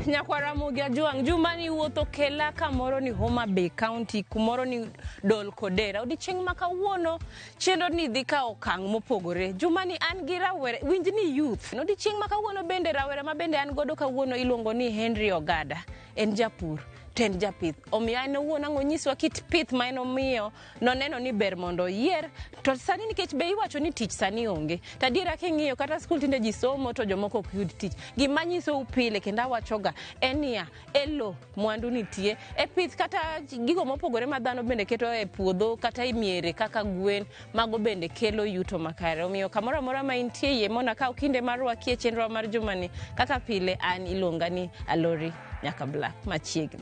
Nyakwar Ramogi Ajwang', juma ni wuotho kela kamoro ni Homa Bay County, kumoro ni Dol Kodera. Odiechieng' ma kawuono chenro ni dhi ka okang' mopogore. Juma ni an gi rawere, winj ni youth. Odiechieng' ma kawuono bende rawere ma bende an godo kawuono iluongo ni Henry Ogada. En japur to en japith. Omiyo en owuon ang' onyiswa kit pith ma en omiyo noneno ni ber mondo oyier. To sani nikech be iwacho ni tich sani onge. To adiera king'iyo kata skul tinde ji somo to jomoko ok yud tich. Gima anyisou pile kendo awachoga en niya, e lo mwandu nitie, e pith kata gigo mopogore ma dhano bende keto e puodho kata e miere kaka gwen, mago bende kelo yuto makare. Omiyo kamoro amora ma intie yie mondo akaw kinde mar rwaki e chenrowa mar jumani. Kaka pile an iluonga ni Alori Nyaka Black machiegni.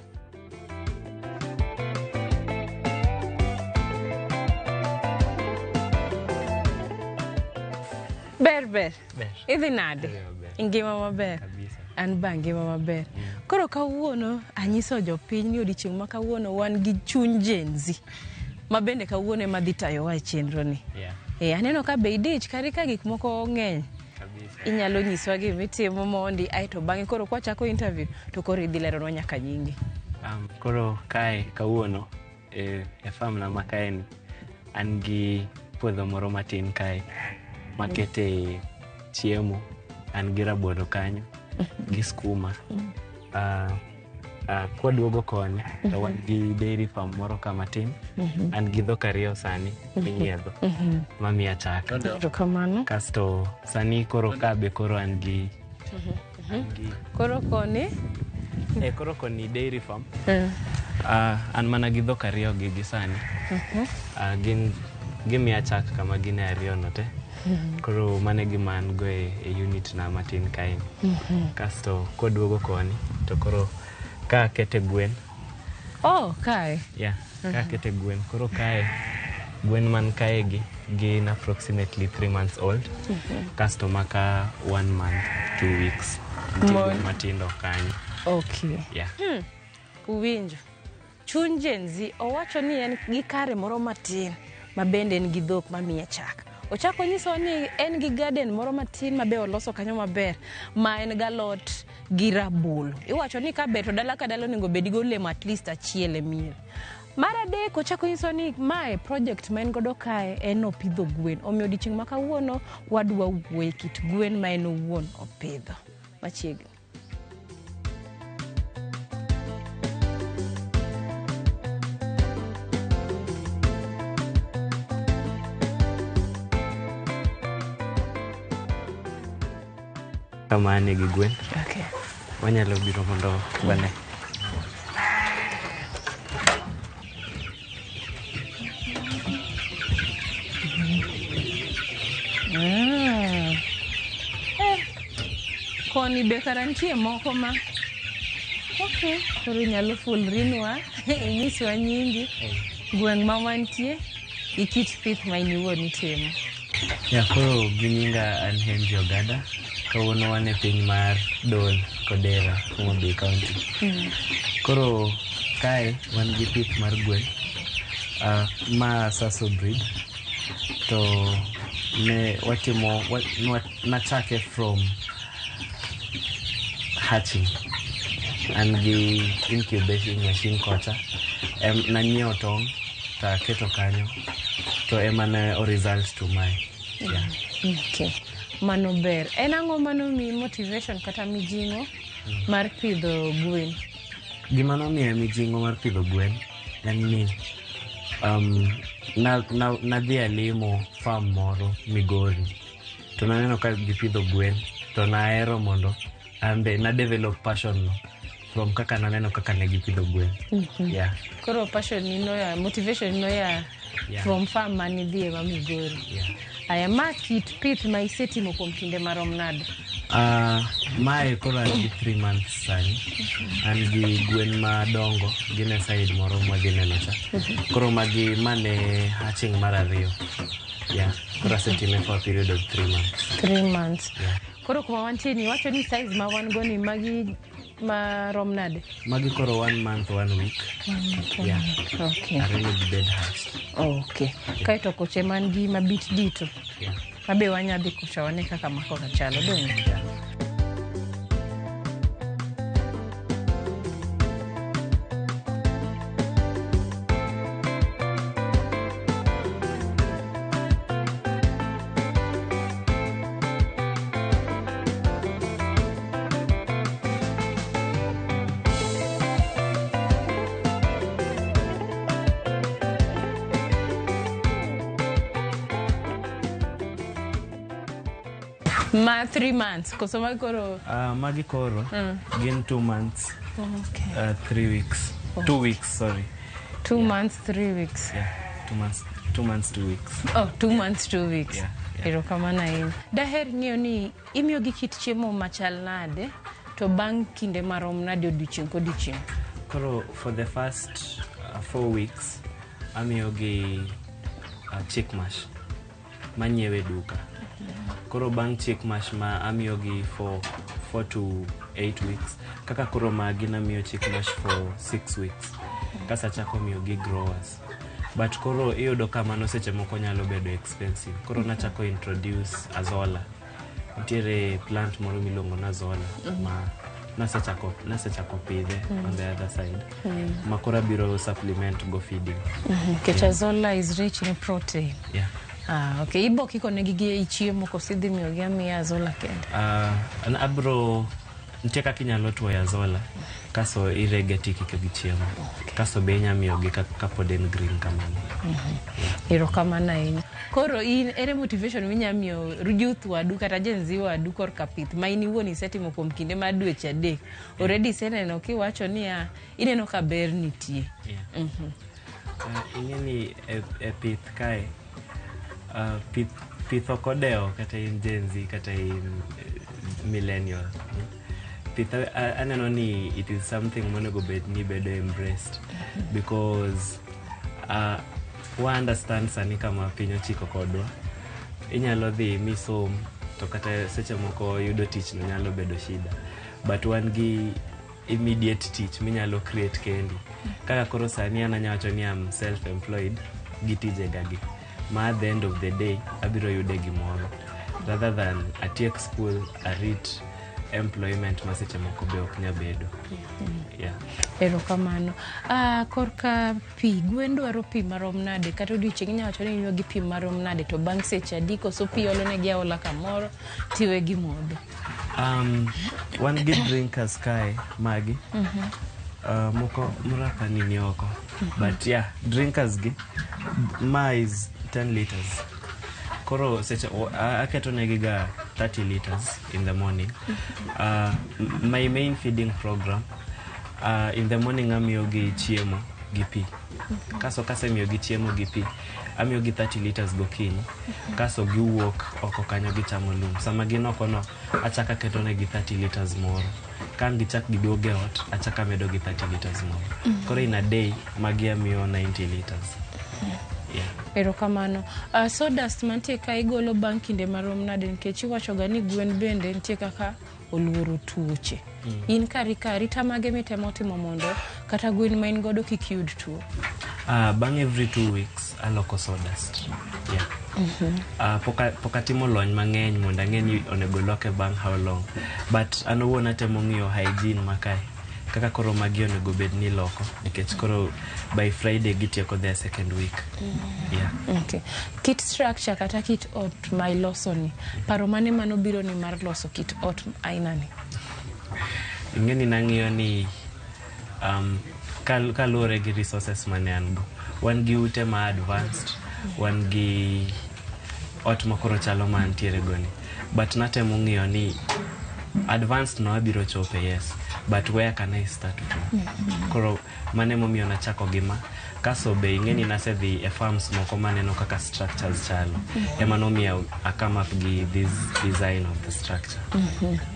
Ber ber. Ber. Idhi nade? Idhi maber. Ingima maber? Kabisa. An be angima maber. Koro kawuono anyiso jopiny ni odiochieng' ma kawuono wan gi chuny Gen Z ma bende kawuono ema dhi tayowa e chenro ni. Yeah. E, aneno ka be idich kari ka gik moko ng'eny. Kabisa. Inyalo nyiswa gima itimo mondi aeto bang'e koro kwachako interview to koro idhi leronwa nyaka nyingi. Koro kae kawuono e farm na ma kae ni an gi puodho moro matin kae makete chiemo, an gi rabolo kanyo gi skuma. Kwaduogo koni to wan gi dairy farm moro ka matin. An gi dhok ariyo sani minyiedho mamiya chak. Erokamano. Kasto sani koro ka be koro an gi Koro koni Koro koni dairy farm. An mana gi dhok ariyo gi sani. Gin gimiya chak kama gin e ariyo no te. Koro mano e gima an go e unit na matin kae. Kasto kwaduogo koni to koro ka akete gwen. Oh, kae. Yeah, ka akete gwen. Koro kae gwen man kae gi gin approximately 3 months old. Kasto maka 1 month 2 weeks. Nitie gwen matindo kanyo. Okay. Yeah. Uwinjo. Chuny Gen Z owacho ni en gi kare moro matin ma bende en gi dhok mamiye chak. Ochako nyisowa ni en gi garden moro matin ma be oloso kanyo maber ma en galot gi rabolo. Iwacho ni ka ber to dala ka dala onego bed gi olemo at least achiel e mier. Mar adek ochako nyisowa ni mae project ma en godo kae en opidho gwen. Omiyo odiochieng' ma kawuono wadwa wuoye kit gwen ma en owuon opidho. Machiegni. Kama ane gi gwen. Okay. Wanyalo biro mondo wane. Koni be kara nitie moko ma okay, koro inyalo fulrinwa inyiswa nyingi, gweng' ma wantie, gi kit pith ma in iwuon itimo. Ya, koro gi nyinga an Henry Ogada. Kawuono wan e piny mar Dol Kodera, Homa Bay County. Koro kae wan gi pith mar gwen, ma Sasso breed. To ne watimo, nachake from hatching. An gi incubation machine kocha. Nanyiewo tong' to aketo kanyo. To ema ne o result to my. Yeah. Okay. Mano ber. En ang'o mano miyi motivation kata mijing'o mar pidho gwen? Gima nomiya mijing'o mar pidho gwen en ni nadhi alimo farm moro Migori to naneno ka gipidho gwen to nahero mondo an be na develop passion no from kaka naneno kaka ne gipidho gwen. Yeah. Koro passion ni noya, motivation ni noya Yeah. from farm mane idhiye ma Migori. Yeah. Aya, ma kit pith ma isetimo kuom kinde marom nade? Mae koro an gi 3 months sani. An gi gwen madongo, gin e side moro mwadhi neno cha. Koro magi mane hatching mar ariyo. Yeah. Koro asetime for a period of 3 months. 3 months. Yeah. Koro kuma wantie ni iwacho ni size ma wan go ni magi marom nade? Magi koro 1 month, 1 week. Yeah. Okay. Ariyo gi bed hatched. Okay. Kaeto koche man gi mabit dito. Yeah. Mabe wanya dhi kocha wane kaka mako ka chalo, donge? Yeah. Ma 3 months koso magi koro? Magi koro gin 2 months, 3 weeks, 2 weeks, sorry. 2 months, 3 weeks. Yeah, 2 months, 2 months, 2 weeks. Oh, 2 months, 2 weeks. Yeah. Erokamano ahinya. Daher ng'eyo ni imiyogi kit chiemo machal nade to bang' kinde marom nade odiochieng' kodiochieng'? Koro for the first 4 weeks amiyogi chick mash manyiewe duka. Koro bang' chick mash ma amiyogi for 4 to 8 weeks, kaka koro magi namiyo chick mash for 6 weeks kaso achako miyogi growers, but koro iyudo ka mano seche moko nyalo bedo expensive. Koro nachako introduce azolla. Nitiere plant moro miluongo ni azolla ma nasechako pidhe on the other side ma koro abiro supplement go feeding. Nikech azolla is rich in protein. Yeah. Ah, okay. Ibo kiko negi gi chiemo koso idhi miyogi amiya azolla kende? An abro nitie kaka inyalo tuoyo azolla kaso irege tikike gi chiemo, kaso be inya miyogi kapod en green kamano. Erokamano ahinya. Koro in ere motivation minya miyo youth wadu kata Gen Z wadu korka pith ma in iwuon isetimo kuom kinde mar dweche 3 already iseneno kiwacho niya ineno ka ber nitie? Yeah. Ing'e ni e pith kae, pith ok odewo kata in Gen Z kata in millennial. Pith aneno ni it is something monego bed ni bedo embraced because wa understand sani kama piny ochiko kodwa, inyalo dhi misom to kata seche moko yudo tich no nyalo bedo shida, but wan gi immediate tich minyalo create kendi. Kaka koro sani an anya wacho ni am self employed gi tijega gi ma at the end of the day abiro yude gimoro rather than atiek school arit employment ma seche moko be ok nya bedo, yeah. Erokamano. Korka pi, gwen dwaro pi marom nade? Kata odiochieng' inyalo wacho ni imiyogi pi marom nade to bang' seche adi koso pi olonegi aola kamoro tiwe gimodho? Wan gi drinkers kae magi moko mrapa ni oko, but yeah, drinkers gi ma is 10 liters. Koro seche aketo negi ga 30 liters in the morning. My main feeding program, in the morning amiyogi chiemo gi pi. Kaso kasemiyogi chiemo gi pi, amiyogi 30 liters gokinyi. Kaso giwuok oko kanyo gichamo lum. Sama gin oko no achako aketo negi 30 liters moro. Ka ang' gichak giduogo e ot, achako amedo gi 30 liters moro. Koro in a day magi amiyo 90 liters, yeah. Erokamano. Sawdust mantie ka igolo bang' kinde marom nade? Nikech iwacho ga ni gwen bende nitie kaka oluoro tuoche. In kari ka arita mage mitemo timo mondo kata gwen ma in godo kik yud tuo? Bang' every 2 weeks aloko sawdust, yeah. Pok atimo lony mang'eny mondo ang'e ni onego loke bang' how long, but an owuon atemo ng'iyo hygiene makae kaka koro magi onego bed ni iloko nikech koro by Friday gitieko their second week, yeah. Okay. Kit structure kata kit ot ma iloso ni, paro mane manobiro ni mar loso kit ot aina ni? Ing'e ni nang'iyo ni kaluwore gi resources mane an go, wan gi ute ma advanced, wan gi ot ma koro chalo ma antiere go ni, but natemo ng'iyo ni advanced no abiro chope, yes, but where can I start from? Koro mano emomiyo nachako gi ma. Kaso be ing'e ni nasedhi e farms moko maneno kaka structures chalo, ema nomiyo I come up gi this design of the structure,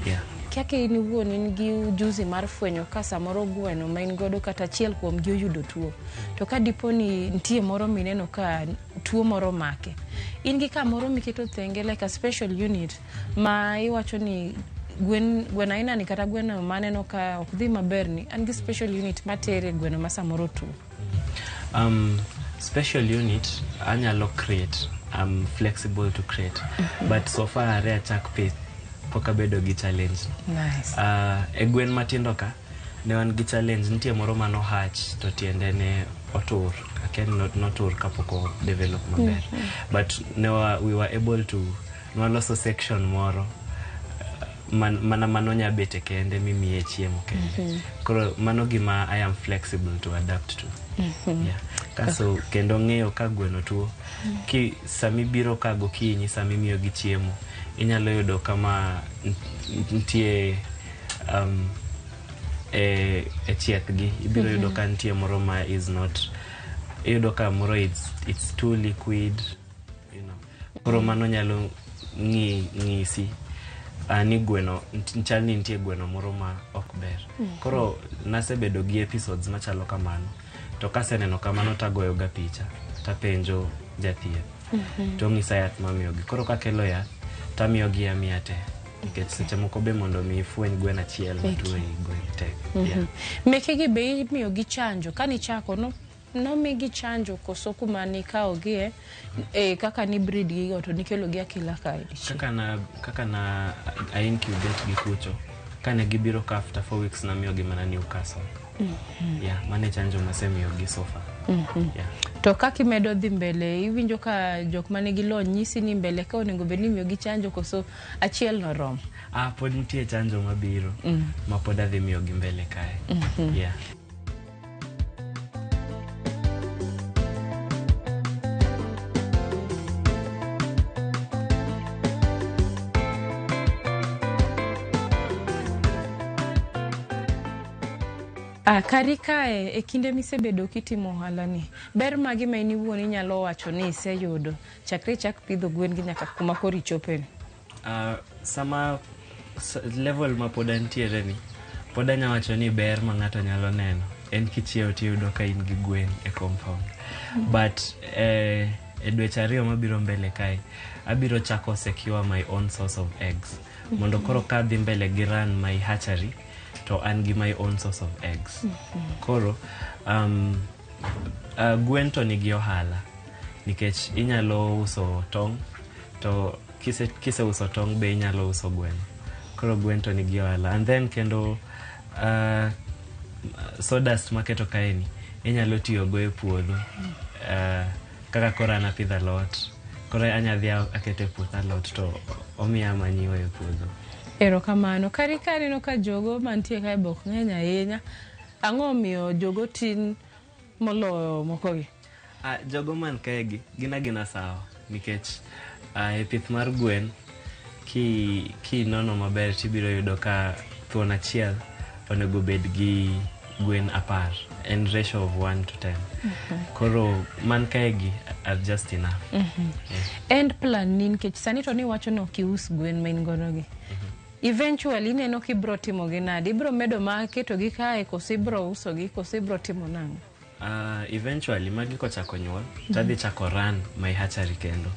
yeah. Kaka in iwuon in gi ujuzi mar fwenyo ka samoro gweno ma in godo kata achiel kuom gi oyudo tuo, to ka dipo ni nitie moro mineno ka tuo moro make, in gi kamoro miketo thenge like a special unit ma iwacho ni gwen gweno aina ni kata gweno maneno ka ok dhi maber ni an gi special unit matere gweno ma samoro tuo? Special unit anyalo create. I'm flexible to create, but so far are achak pith pok abedo gi challenge. Nice. E gwen matindo ka ne wan gi challenge. Nitie moro mano hatch to tiende ne otur. Akia ni notur kapok o develop maber, but we were able to nwaloso section moro mana mano nya bete kende mimiye chiemo kende. Koro mano gima I am flexible to adapt to, yeah. Kaso kendo ng'eyo ka gweno tuo ki samibiro ka gokinyi samimiyo gi chiemo. Inyalo yudo kama nitie e chiethgi ibiro yudo ka nitie moro ma is not, iyudo ka moro it's too liquid. Koro mano nyalo ng'isi ni gweno chal ni nitie gweno moro ma ok ber. Koro nasebedo gi episodes machalo kamano, to kaseneno kamano tagoyo ga picha tapenjo jathieth to ng'isa yath mamiyogi. Koro kakelo yath tamiyogi amiya te, nikech seche moko be mondo mi ifweny gweno achiel matuo ei gwen tek, yeah. Mekegi be imiyogi chanjo kanichako no nomigi chanjo koso kuma nikawogie e, kaka ni breed gigo to nikelogi akela kae dichiel? Kaka na a incubate gi kucho, kane gibiro ka after 4 weeks namiyogi mana Newcastle. Yeah, mano e chanjo masemiyogi so far, yeah. To kaka imedo dhi mbele, iwinjo ka jok manigi lony nyisi ni mbele ka onego bed ni imiyogi chanjo koso achiel no romo? Ah, pod nitie chanjo mabiro ma pod adhi miyogi mbele kae, yeah. Ah, kari kae e kinde misebedo kitimo ohala ni, ber mage ma in iwuon inyalo wacho ni iseyudo chakre ichak pidho gwen gi nyaka kuma koro ichopeni? Sama level ma pod antiere ni, pod anya wacho ni ber ma ng'ato nyalo neno en kichiewo tiyudo ka in gi gwen e compound. But e dweche 2 mabiro mbele kae, abiro chako secure my own source of eggs mondo koro ka adhi mbele gi run my hatchery to an gi my own source of eggs. Koro gwen to nigi ohala nikech inyalo uso tong', to kiseuso tong' be inyalo uso gweno. Koro gwen to nigi ohala. And then kendo sawdust maketo kaeni inyalo tiyogo e puodho. Kaka koro an apidho alot, koro anya dhi aketo e puoth alot to omiya manyiwa e puodho. Erokamano. Kari ka aneno ka jogo mantie kae be ok ng'eny ahinya. Ang'o omiyo jogo tin moloyo mokogi? Ah, jogo man kae gi gin agina sawa nikech e pith mar gwen kinono maber tibiro yudo ka thuon achiel onego bed gi gwen 10, en ratio of 1 to 10. Koro man kae gi are just enough, yeah. End plan ni, nikech sani to niwacho ni ok ius gwen ma in godo gi. Eventually ineno kibro timo gi nade? Ibro medo ma ketogi kae koso ibro usogi koso ibro timo nang'o? Eventually magi kochako nyuol tadhi chako run my hatchery kendo.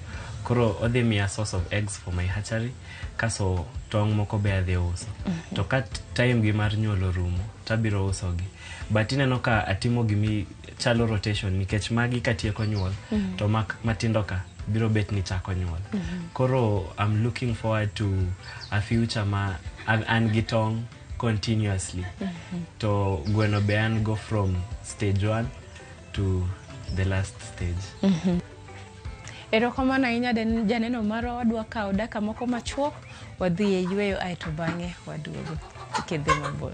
Koro odhi miya source of eggs for my hatchery, kaso tong' moko be adhi uso. To ka time gi mar nyuol orumo tabiro usogi. But ineno ka atimo gimi chalo rotation, nikech magi katieko nyuol to matindo ka biro bet ni chako nyuol. Koro I'm looking forward to a future ma an gi tong' continuously, to gweno be an go from stage one to the last stage. Erokamano ahinya janeno marwa, wadwa kawo dakika moko machuok wadhi e yweyo aeto bang'e waduogo. Kik idhi mabor.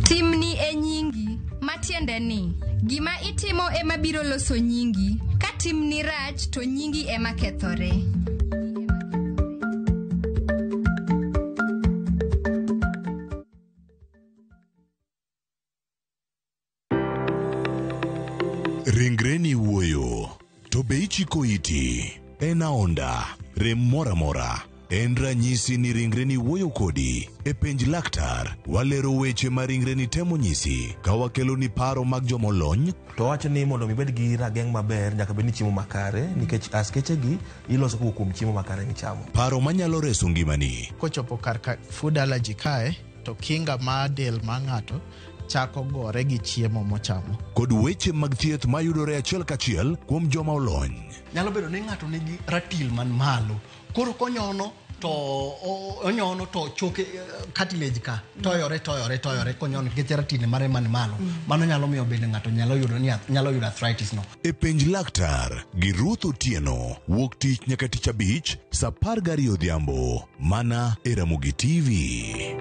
Timni e nyingi, matiende ni gima itimo ema biro loso nyingi. Ka timni rach to nyingi ema kethore. Ringreni wuoyo, to be ichiko iti? En aonda, rem moro amora en ranyisi ni ringreni wuoyo kodi. E Penj Laktar, walero weche ma ringreni temo nyisi ka wakeloni paro mag jomolony. To wacho ni mondo mi ibed gi rageng' maber nyaka bed ni chiemo makare, nikech askeche gi iloso kowuok kuom chiemo makare michamo. Paro manyalo reso ngimani. Kochopo kar ka food allergy kae to kinga mar del mar ng'ato chako gore gi chiemo mochamo. Kod weche mag thieth mayudore achiel kachiel kuom joma olony. Nyalo bedo ni ng'ato nigi ratil man malo, koro konyono. To onyono to choke, cartilage ka toyore toyore toyore konyono nikech ratine mare man malo. Mano nyalo miyo bende ng'ato nyalo yudo ni nyalo yudo arthritis no. E Penj Laktar gi Ruth Otieno wuok tich nyaka tich abich saa 12 odhiambo mana e Ramogi TV.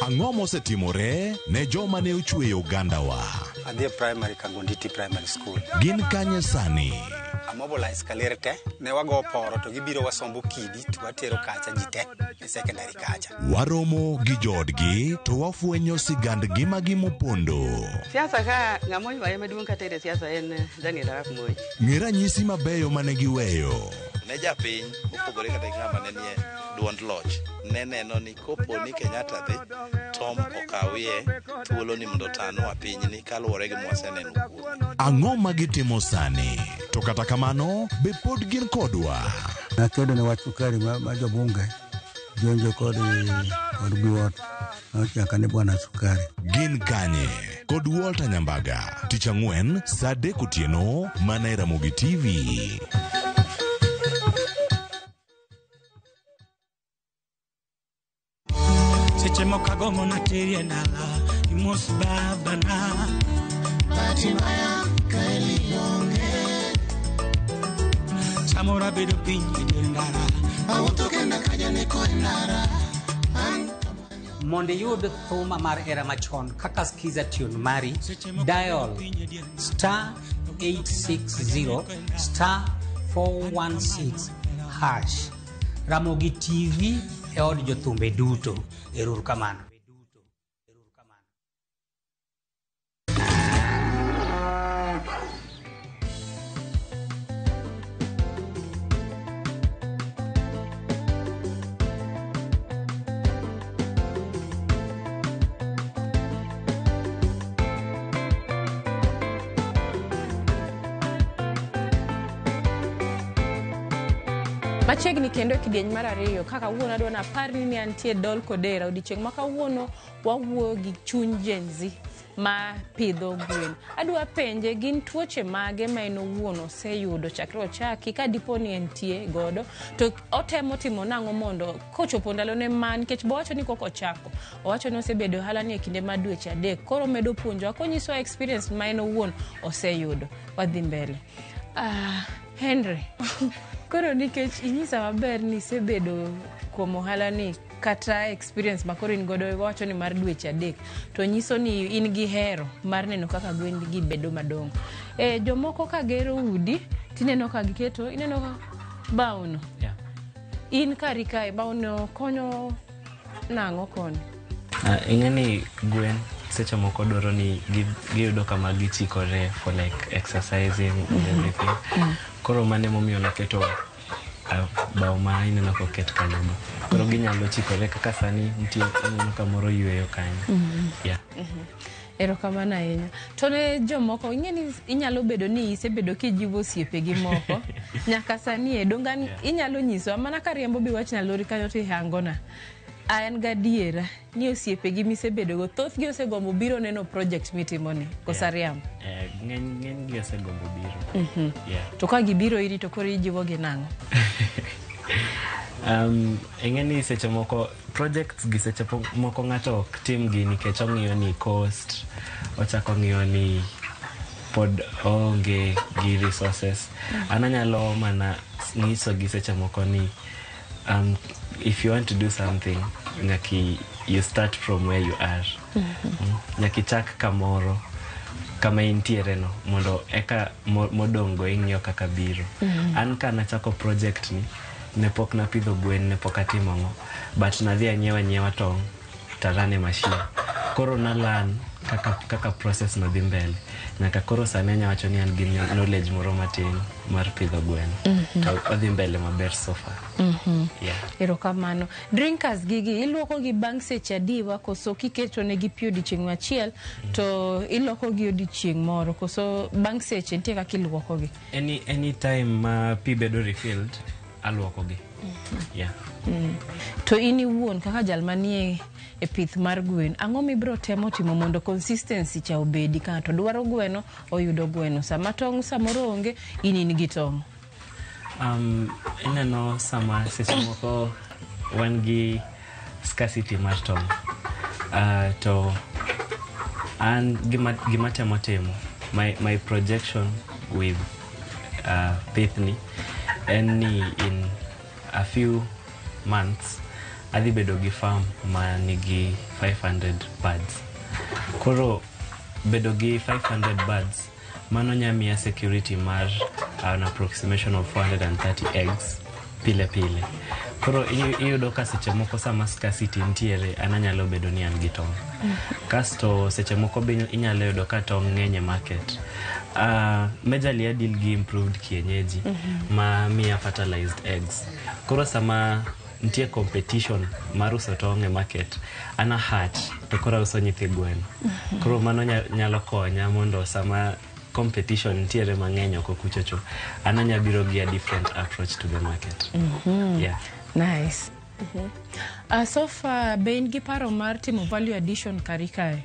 Ang'o mosetimore ne joma ne ochweyo ogandawa? Adhi e primary Kagonditi Primary School. Gin kanye sani? Amobilize Kaler te, ne wago poro to gibiro wasombo kidi to watero kacha ji te e secondary kacha. Waromo gi joodgi to wafwenyo sigand ngimagi mopondo. Siasa ka ng'ama oywaye maduong' kata e siasa en Daniel Arap Moi. Ng'e ranyisi mabeyo mane giweyo. Ne japiny mopogore kata gi ng'ama ne nie duond loch ne neno ni kopo ni Kenyatta dhi Tom okawie thuolo ni mondo otanwa pinyni kaluwore gi mwaseneno kuome. Ang'o ma gitimo sani? To kata kamano, be pod gin kodwa? Nakedo ne wach sukari ma jobunge jonjo kod Biwott nochaka ne bwana sukari. Gin kanye? Kod Walter Nyambaga, tich ang'wen saa 3 otieno mana e Ramogi TV. Seche moko agombo nateri e dala imos babana. Samoro abedo piny e dier ndara. Awuotho kenda ka janeko e ndara. Mondo iyud thuma mar era machon kaka Skiza tune mari, dial star 860 star 416 hash. Ramogi TV e od jothumbe duto. Ero kamano. Machiegni kendo e kidieny mar ariyo kaka kawuono adwa naparni ni antie Dol Kodera. Odiochieng' ma kawuono wawuoyo gi chuny Gen Z ma pidho gwen. Adwa penje gin tuoche mage ma en owuon oseyudo chakre ochaki ka dipo ni entie godo to otemo timo nang'o mondo kochopo ndalone ma nikech bowacho ni kok ochako owacho ni osebedo e ohala ni e kinde mar dweche 3 koro omedo puonjowa konyisowa experience ma en owuon oseyudo. Wadhi mbele. Henry, koro nikech inyisa maber ni isebedo kuom ohala ni kata experience ma koro in godo iwacho ni mar dweche 3 to nyiso ni in gi hero mar neno kaka gwen gi bedo madongo. Jomoko ka gero udi tineno ka giketo ineno ka bawno. Yeah. In kari kae bawno konyo nang'o koni? Ing'e ni gwen seche moko dwaro ni giyudo kama gichikore for like exercising and everything. Koro mano emomiyo naketo bao ma ineno koket kanyo no. Koro ginyalo chikore kaka sani nitie ineno kamoro yweyo kanyo. Yeah. Erokamano ahinya. To ne jomoko ing'e ni inyalo bedo ni isebedo kijiwo osiepegi moko nyaka sani e donge inyalo nyisowa mana ka riembo bi wachna lori kanyo to ihangona. An gadiera ni osiepegi misebedogo thothgi osegombo biro neno project mitimoni koso ariambo? Ng'eny gi osegombo biro. Yeah. To ka gibiro iri to koro ijiwogi nang'o? Ing'e ni seche moko projects gi seche moko ng'ato ok tim gi nikech ong'iyo ni cost, ochako ong'iyo ni pod oonge gi resources. An anyalo mana nyiso gi seche moko ni if you want to do something, nyaki you start from where you are. Nyaki chak kamoro kama intiere no mondo eka modong' go ing'iyo kaka biro. An ka nachako project ni ne pok napidho gwen, ne pok atimo ang'o, but nadhi anyiewa nyiewa tong' tarane machine. Koro na learn kaka process no dhi mbele. Nyaka koro sani anya wacho ni an gi knowledge moro matin mar pidho gwen. To odhi mbele maber so far. Yeah. Erokamano. Drinkers gigi iluoko gi bang' seche adiwa koso kiketo negi pi odiochieng' achiel to iloko gi odiochieng' moro koso bang' seche nitie kaka iluoko gi? Any time ma pi bedo refilled, aluoko gi. Yeah. To in iwuon kaka jal manie e pith mar gwen, ang'o mibiro temo timo mondo consistency cha obedi ka ng'ato dwaro gweno oyudo gweno, sama tong' samoro onge in in gi tong'? Ineno sama seche moko wan gi scarcity mar tong', to an gima temo timo my projection with pithni en ni in a few months adhi bedo gi farm ma nigi 500 birds. Koro bedo gi 500 birds mano nya miya security mar an approximation of 430 eggs pile pile. Koro iyudo ka seche moko sama scarcity nitiere, an anyalo bedo ni an gi tong'. Kasto seche moko be inyalo yudo ka tong' ng'eny e market. Majorly a deal gi improved kienyeji ma miya fertilized eggs. Koro sama nitie competition mar uso tong' e market, an a hatch to koro auso nyithi gweno. Koro mano nyalo konya mondo sama competition nitiere mang'eny oko kuchocho, an anya biro gi a different approach to the market. Yeah. Nice. So far, be in gi paro mar timo value addition kari kae?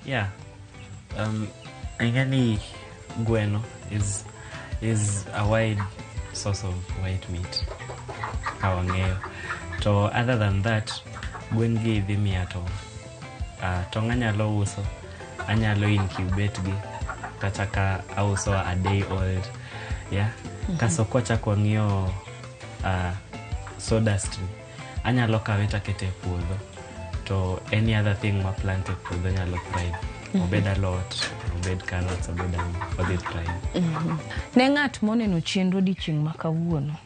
Yeah. Ing'e ni gweno is a wide source of white meat ka wang'eyo. To other than that, gwen gi dhi miya tong'. Tong' anyalo uso, anyalo incubate gi, kata ka auso a day old. Yeah. Kaso kwachako wang'iyo sawdust ni, anyalo kawe takete e puodho. To any other thing ma plant e puodho nyalo thrive. Obed alot, obed carrots, obed ang'o, odhi thrive. Ne ng'at moneno chenro odiochieng' ma kawuono,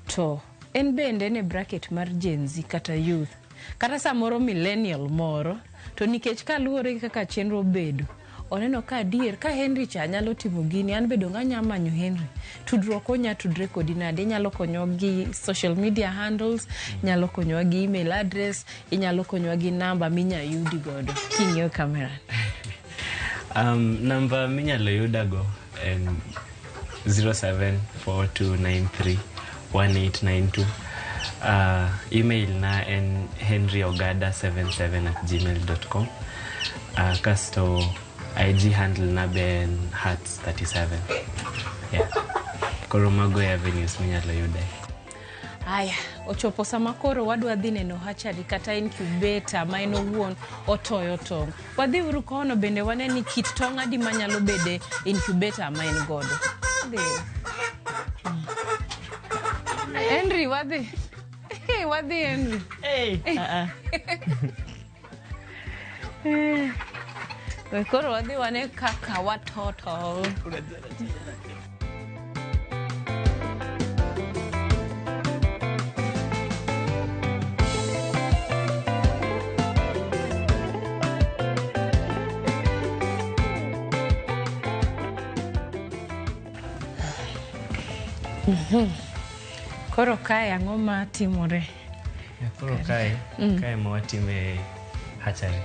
to en bende en e bracket mar Gen Z kata youth, kata samoro millennial moro, to nikech kaluwore gi kaka chenro obedo, oneno ka adier ka Henry cha nyalo timo gini, an be donge anya manyo Henry. Tudruok onya tudre kodi nade? Inyalo konyowa gi social media handles, inyalo konyowa gi email address, inyalo konyowa gi namba minya yudi godo king'iyo camera. Namba minyalo yudago en 0742931892. Email na en henryogada77@gmail.com. Kasto IG handle na be en hearts37. Yeah. Koro mago e avenues minyalo yude. Aya, ochopo sama koro wadwa dhi neno hatchery kata incubator ma en owuon otoyo tong'. Wadhi uru kono bende wane ni kit tong' adi manyalo bede incubator ma en godo. Wadhi. Henry, wadhi. Wadhi Henry. Hey, We koro wadhi wane kaka wato tong'. Koro kae ang'o ma timore? Yeah, koro kae, kae ma watime hatchery.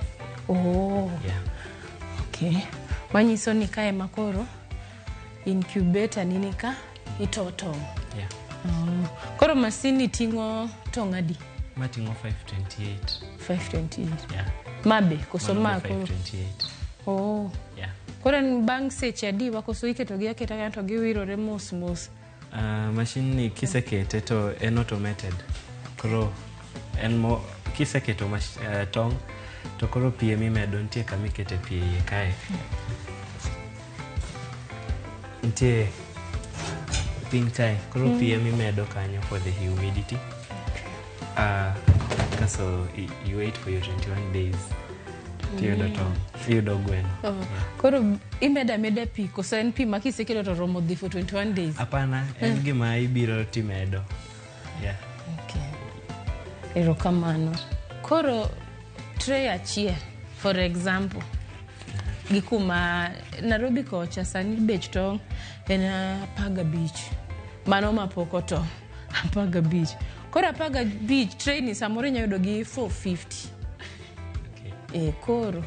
Oh. Yeah. Okay. Manyiso ni kae ma koro incubator nini ka ito tong'. Yeah. Oh. Koro masin ni ting'o tong' adi? Mating'o 528. 528. Yeah. Mabe koso Mano ma be koro? 528. Oh. Yeah. Koro en bang' seche adi wa koso iketo gi aketa kanyo to giwirore mos mos? Machine ni kisekete to en automated. Koro en mo kiseketo tong' to koro pi emimedo nitie kama ikete pi e iye kae. Nitie piny kae koro pi emimedo kanyo for the humidity. Kaso you wait for your 21 days tiyudo tong', iyudo gweno. Oh. Koro imedo ameda pi koso en pi ma kiseketo to romo dhi for 21 days? Hapana, en gima ibiro timedo. Yeah. Okay. Erokamano. Koro tray achiel, for example, gi kuma Nairobi kocha sani bech tong' en 15. Mano mapok oto 15. Koro 15 tray ni samoro inyalo yudo gi 450. Okay. Koro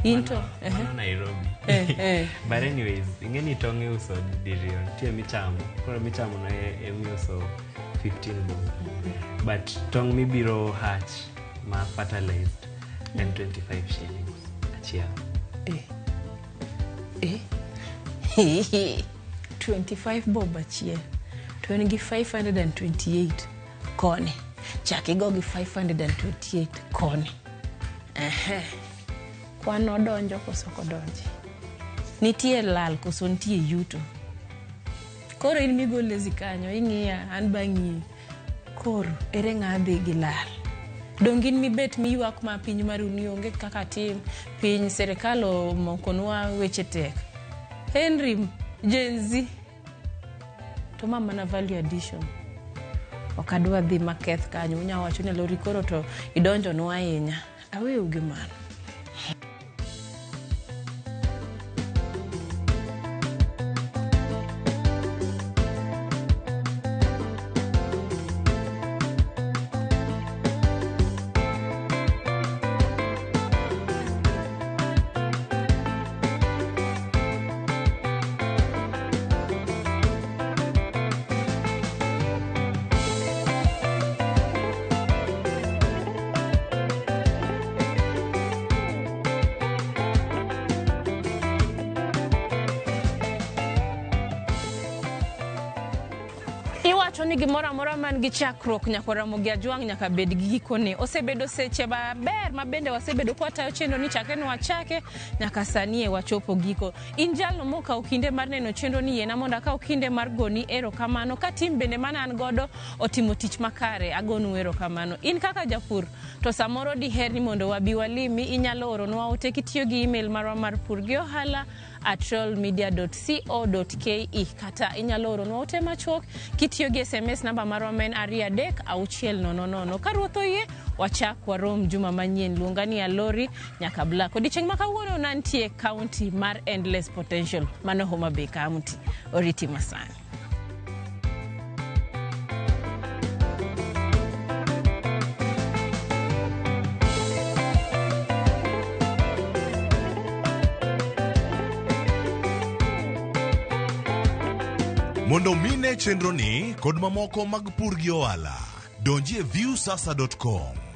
into Mano Nairobi. But anyways, ing'e ni tong' iuso diriyo, nitie michamo. Koro michamo no emiuso 15 bob. But tong' mibiro hatch ma fertilized en 25 shillings achiel. Eh. 25 bob achiel to en gi 528 koni, chak igo gi 528 koni. Ehe. Kwan odonjo koso ok odonji? Nitie lal koso nitie yuto? Koro in migole kanyo ing'iya, an bang'iyi. Koro ere ng'a dhi gi lal? Donge in mibet miywak ma piny maru ni onge kaka tim, piny sirikal omokonwa weche tek. Henry Gen Z to ma mana value addition. Ok adwa dhi maketh kanyo. Unya wacho ni Lori koro to idonjonwa ahinya. Aweu gi mano. Iwacho ni gimoro amora man gi chakruok nyaka Ramogi Ajwang' nyaka bed gi gikone. Osebedo seche maber ma bende wasebedo kwatayo chenro ni chakre ne wachake nyaka sani e wachopo giko. In jalno mokawo kinde mar neno chenro ni yiena mondo akaw kinde mar goni erokamano ka tim bende mane an godo otimo tich makare agonu erokamano. In kaka japur to samoro diher ni mondo wabi walimi, inyalo oronwa ote kitiyo gi email marwa mar pur gi ohala @royalmedia.co.ke kata inyalo oronwa ote machuok kitiyo gi SMS namba marwa ma en 23600. Ka ruoth oyie, wachak warom juma manyien. Luonga ni Alori nyaka Black. Odiochieng' ma kawuono nantie county mar Endless Potential, mano Homa Bay County. Oriti masani. Mondo mine chenroni kod mamoko mag pur gi ohala, donji e viusasa.com.